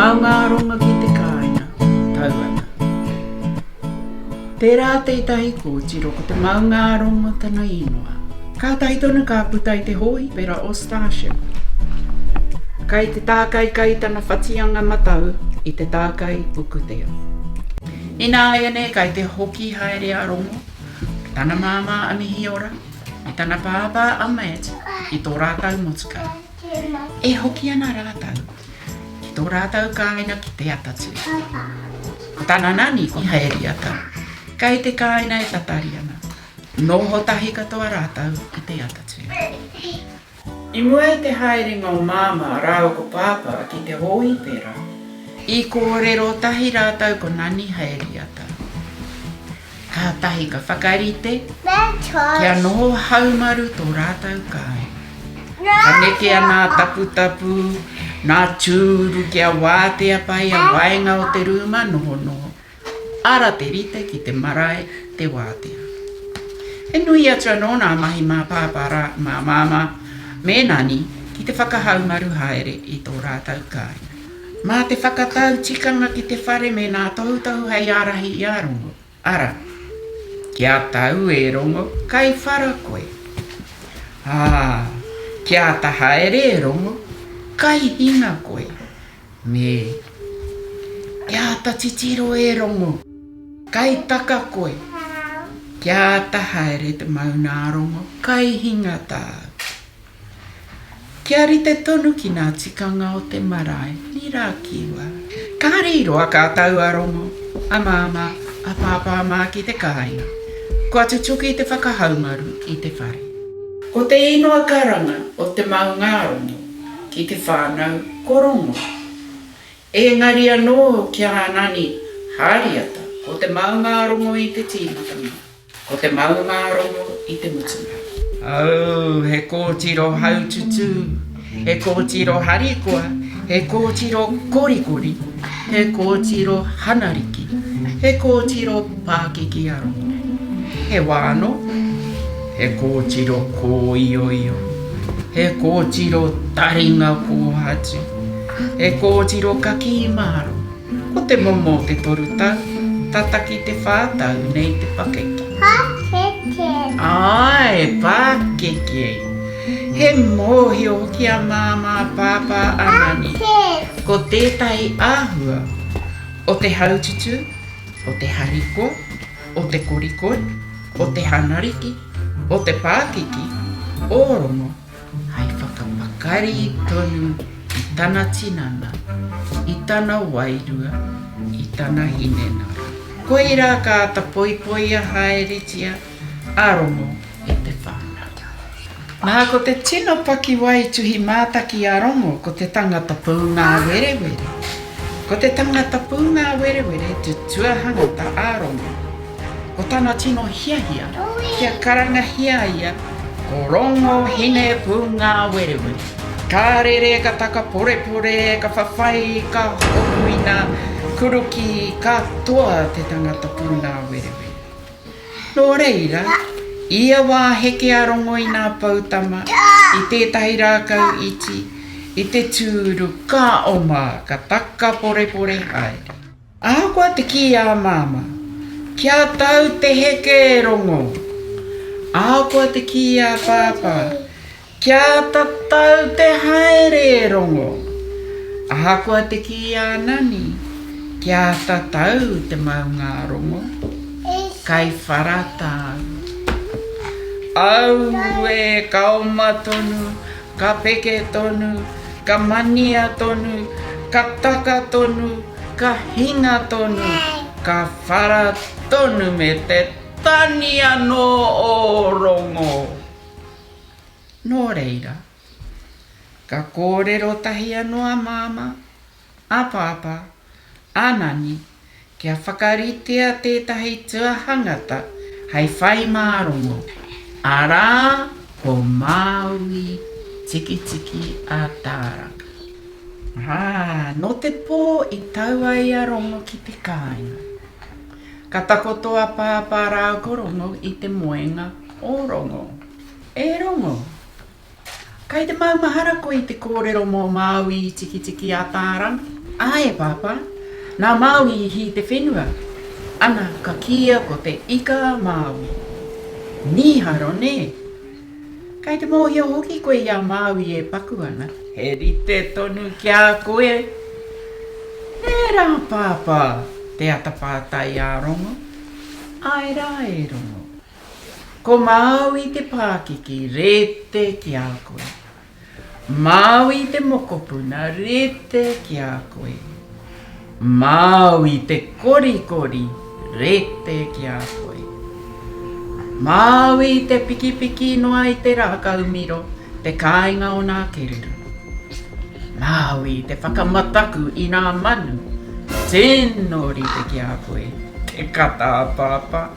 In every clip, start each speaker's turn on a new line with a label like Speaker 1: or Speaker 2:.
Speaker 1: Maungārongo ki te kāinga, tau ana. Tērā tētahi kōtiro ko te Maungārongo tana īnoa. Kātahi tonu ka puta i te hōhipera o Starship. Kai te tākaikai tana whatianga matau i te tākai ukutea. Ināianei kai te hoki haere a Rongo, tana māmā a Mihiora, me tana pāpā a Matt i tō rātau motukā. E hoki ana rātau ki tō rātau kāinga ki Te Atatū. Ko tana nani ko Hēriata, kei te kāinga e tatari ana. Noho tahi katoa rātau i Te Atatū. I mua i te haerenga o Māmā rāua ko Pāpā ki te hōhipera, i kōrero tahi rātau ko Nani Hēriata. Kātahi ka whakarite kia noho haumaru tō rātou kāinga. Ka nekea nā taputapu, nā tūru kia wātea pai a waenga o te rūma nohonoho, ara te rite ki te marae te wātea. He nui atu anō nā mahi mā Pāpā rā, mā Māmā me Nani ki te whakahaumaru haere i tō rātou kāinga. Mā te whakatau tikanga ki te whare me nā tohutohu hei ārahi i a Rongo, arā, Kia tau e Rongo, kai whara koe. Ā, kia āta haere e Rongo, kai hinga koe. Me, Kia āta titiro e Rongo, kai taka koe. Kia āta haere te maunārongo, kai hinga tāu. Kia rite tonu ki nā tikanga o te marae, ni rā kiwa. Kāre i roa ka tau a Rongo, a Māmā, a Pāpā mā ki te kāinga. Kua tutuki te whakahaumaru i te whare. Ko te ingoa karanga o te maungārongo ki te whānau ko Rongo. Engari anō ki a Nani Hāriata, ko te maungārongo i te tīmatanga. Ko te maungārongo i te mutunga. Au, he kōtiro haututū, he kōtiro harikoa, he kōtiro korikori, he kōtiro hanariki, he kōtiro pākiki a Rongo. He wā anō, he kōtiro kōioio, he kōtiro taringa kōhatu, he kōtiro kakī māro. Ko te momo o te torutau, tata ki te whātau nei te pakeke.
Speaker 2: Pakeke.
Speaker 1: Āe, pakeke. He mōhio hoki a Māmā, Pāpā, a Nani. Ko tētahi āhua o te haututū, o te harikoa, o te korikori, o te hanariki, o te pākiki, o Rongo. Hai whakapakari tonu i tana tinana, i tana wairua, i tana hinengaro. Koirā ka āta poipoia haeretia a Rongo e te whānau. Nā, ko te tino pakiwaituhi mātaki a Rongo ko te tangata pūngāwerewere. Ko te tangata pūngāwerewere te tuahangata a Rongo. Ko tana tino hiahia kia karangahia ia ko Rongo Hinepūngāwerewere. Ka rere, ka takaporepore, ka whawhai, ka hopuina, kuruki, ka toa te tangata pūngāwerewere. Nō reira, ia wā heke a Rongo i nā poutama, i tētahi rākau iti, i te tūru, ka oma, ka takaporepore haere. Ahakoa te kī a Māmā, Kia tau te heke e Rongo! Ahakoa te kī a Pāpā, Kia tatau te haere e Rongo! Ahakoa te kī a Nani, Kia tatau te maungārongo, kai whara tāu. Aue, ka oma tonu, Ka peke tonu, ka mania tonu, ka taka tonu, ka hinga tonu, ka whara tonu me te tani anō o Rongo. Nō reira, ka kōrero tahi anō a Māmā, a Pāpā, a Nani, kia whakaritea tētahi tuahangata hei whai mā Rongo, arā, ko Māui Tikitiki a Tāranga. Ā, nō te pō i tau ai a Rongo ki te kāinga. Ka takoto a Pāpā rāua ko Rongo i te moenga o Rongo. E Rongo! Kai te maumahara koe i te kōrero mō Māui Tikitiki-a-Tāranga? Āe, Pāpā, nā Māui i hī te whenua. Ana, ka kīia ko te Ika a Māui. Mīharo, nē? Kei te mōhio hoki koe i a Māui e paku ana. He rite tonu ki a koe. Nē rā, Pāpā? te ata pātai a Rongo. Āe rā, e Rongo. Ko Māui te pākiki rite ki a koe. Māui te mokopuna rite ki a koe. Māui te korikori rite ki a koe. Māui te pikipiki noa i te rākau miro, te kāinga o nā kererū. Māui te whakamataku i nā manu, tino rite ki a koe, te kata a Pāpā.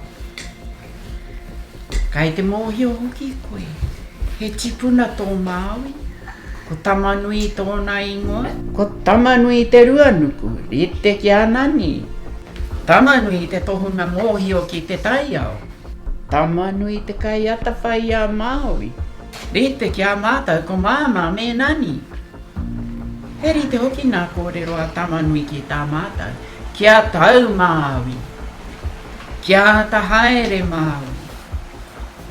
Speaker 1: Kai te mōhio hoki koe, he tipuna tō Māui, ko Tamanui tōna ingoa. Ko Tamanui te ruanuku, rite ki a Nani. Tamanui te tohunga mōhio ki te taiao. Tamanui te kaiatawhai i a Māui, rite ki a mātou ko Māmā me Nani. He rite hoki nā kōrero a Tamanui ki tā mātou, kia tau Māui. Kia āta haere Māui.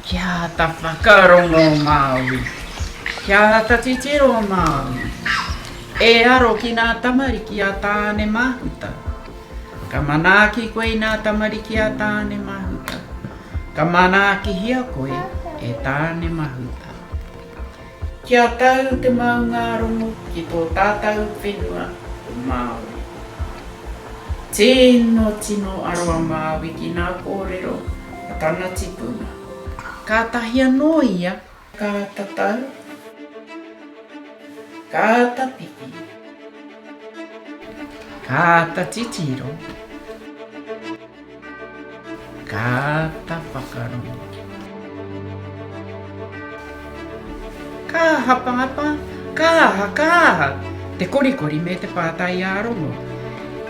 Speaker 1: Kia āta whakarongo Māui. Kia āta titiro Māui. E aro ki nā tamariki a Tāne Mahuta. Ka manaaki koe i nā tamariki a Tāne Mahuta. Ka manaakihia koe e Tāne Mahuta. Kia tau te maungārongo ki tō tātou whenua Māori. Tino, tino aro a Māui ki nā kōrero a tana tipuna. Kātahi anō ia ka tatau, ka tapiki, ka titiro. Ka āta whakarongo. Ka hapahapa, ka aha, ka aha, te korikori me te pātai ā-rongo.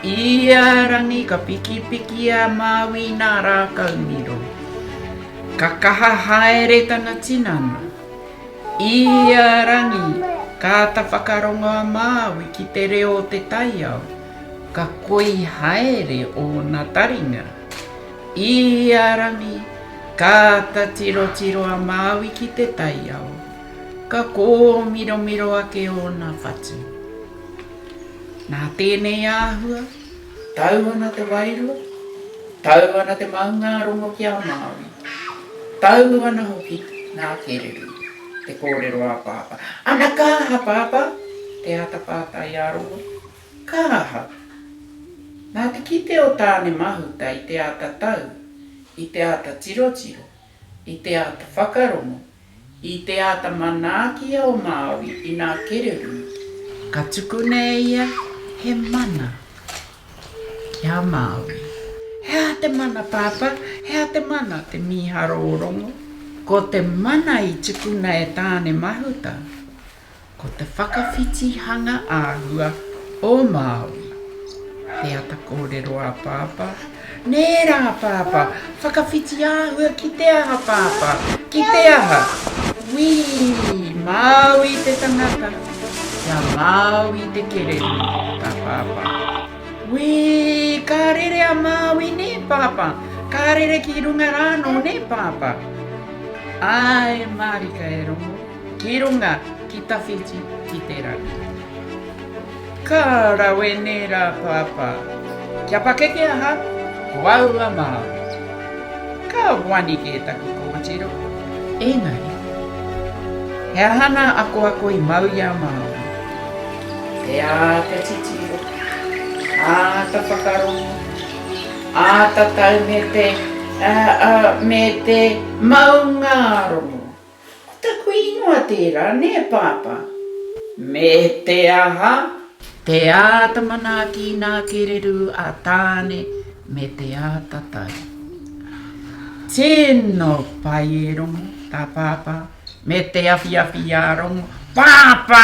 Speaker 1: Ia rangi ka pikipiki a Māui nā rākau miro. Ka kaha haere tana tinana. Ia rangi ka āta whakarongo a Māui ki te reo o te taiao. Ka koi haere ōna taringa. I ia rangi, ka āta tirotiro a Māui ki te taiao, ka kōmiromiro ake ōna whatu. Nā tēnei āhua, tau ana te wairua, tau ana te maungārongo ki a Māui, tau ana hoki ngā kererū, te kōrero a Pāpā. Ana ka aha, Pāpā? te āta pātai a Rongo. Ka aha? Nā te kite o Tāne Mahuta i te āta tau, i te āta tirotiro, i te āta whakarongo, i te āta manaaki a o Māui i nā kererū, ka tukuna e ia he mana ki a Māui. He aha te mana, Pāpā? He aha te mana? te mīharo o Rongo. Ko te mana i tukuna e Tāne Mahuta, Ko te whakawhitihanga āhua o Māui. Te ata kōrero a Pāpā. Nē rā, Pāpā, whakawhiti āhua ki te aha, Pāpā, ki te aha? Wī, Māui te tangata, kia Māui te kererū, tā Pāpā. Wī, ka rere a Māui nē, Pāpā, ka rere ki runga rānō nē, Pāpā? Āe mārika e Rongo. Ki runga, ki tawhiti, ki te rangi. Ka rawe nē rā Pāpā. Kia pakeke ahau, ko au a Māui. Ka wani kē taku kōtiro. Engari, he aha nā akoako i mau i a Māui? Te āta titiro, āta whakarongo, āta tau me te, me te maungārongo. Ko taku ingoa tērā, nē, Pāpā? Me te aha? Te āta manaaki i nā kererū a Tāne me te āta tau. Tino pai e Rongo, tā Pāpā, me te awhiawhi i a Rongo, Pāpā!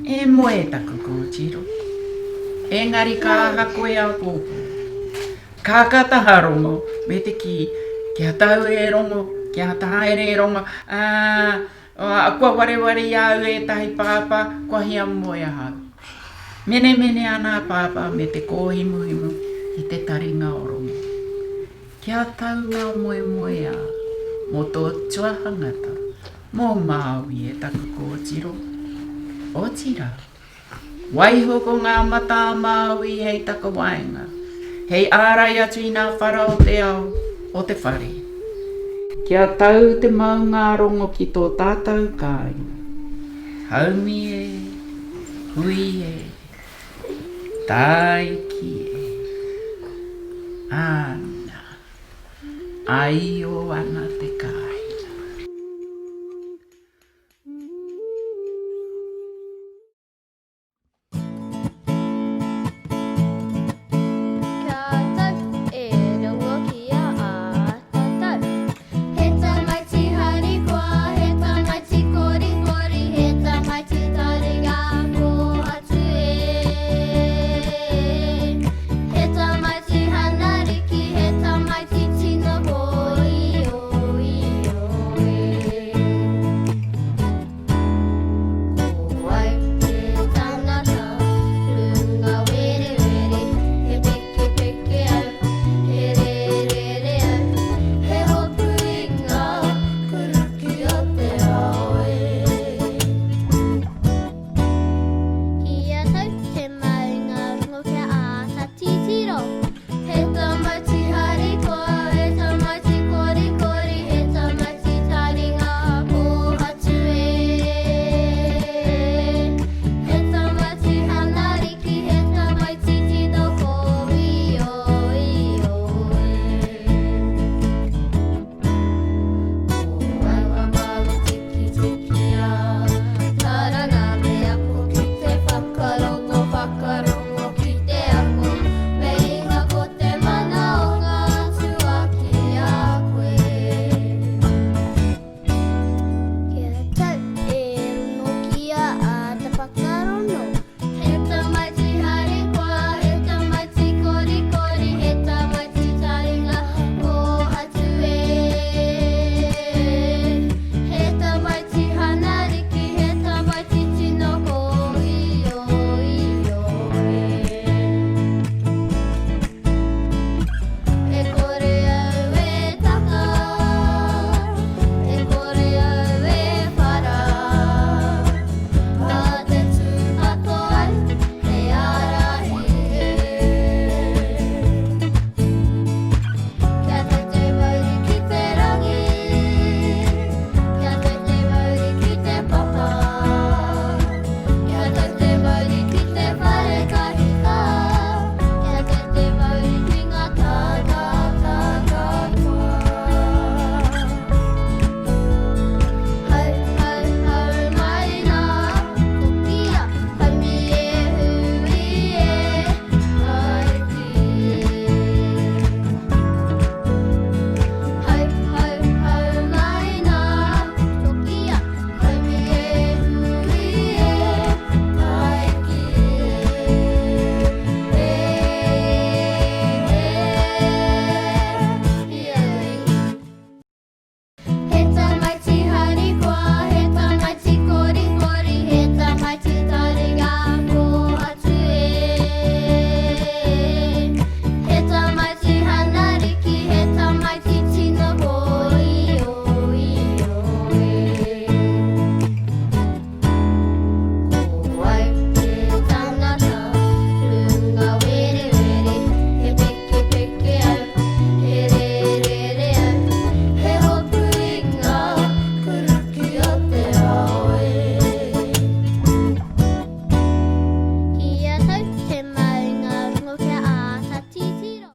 Speaker 1: E moe taku kōtiro. Engari ka aha koe āpōpō? Ka kata a Rongo me te kī, Kia tau e Rongo, kia haere e Rongo, ā, kua wareware i a au ētahi pāpā, kua hiamoe ahau. Menemene ana a Pāpā me te kōhimuhimu i te taringa o Rongo. Kia tau ngā moemoeā mō tō tuahangata, mō Māui e taku kōtiro. Otirā, Waiho ko ngā mata a Māui hei takawaenga, hei ārai atu i ngā whara o te ao, o te whare. Kia tau te maungārongo ki tō tātou kāinga. Haumi e, hui e, tāiki e. Āna, āio ana te kā.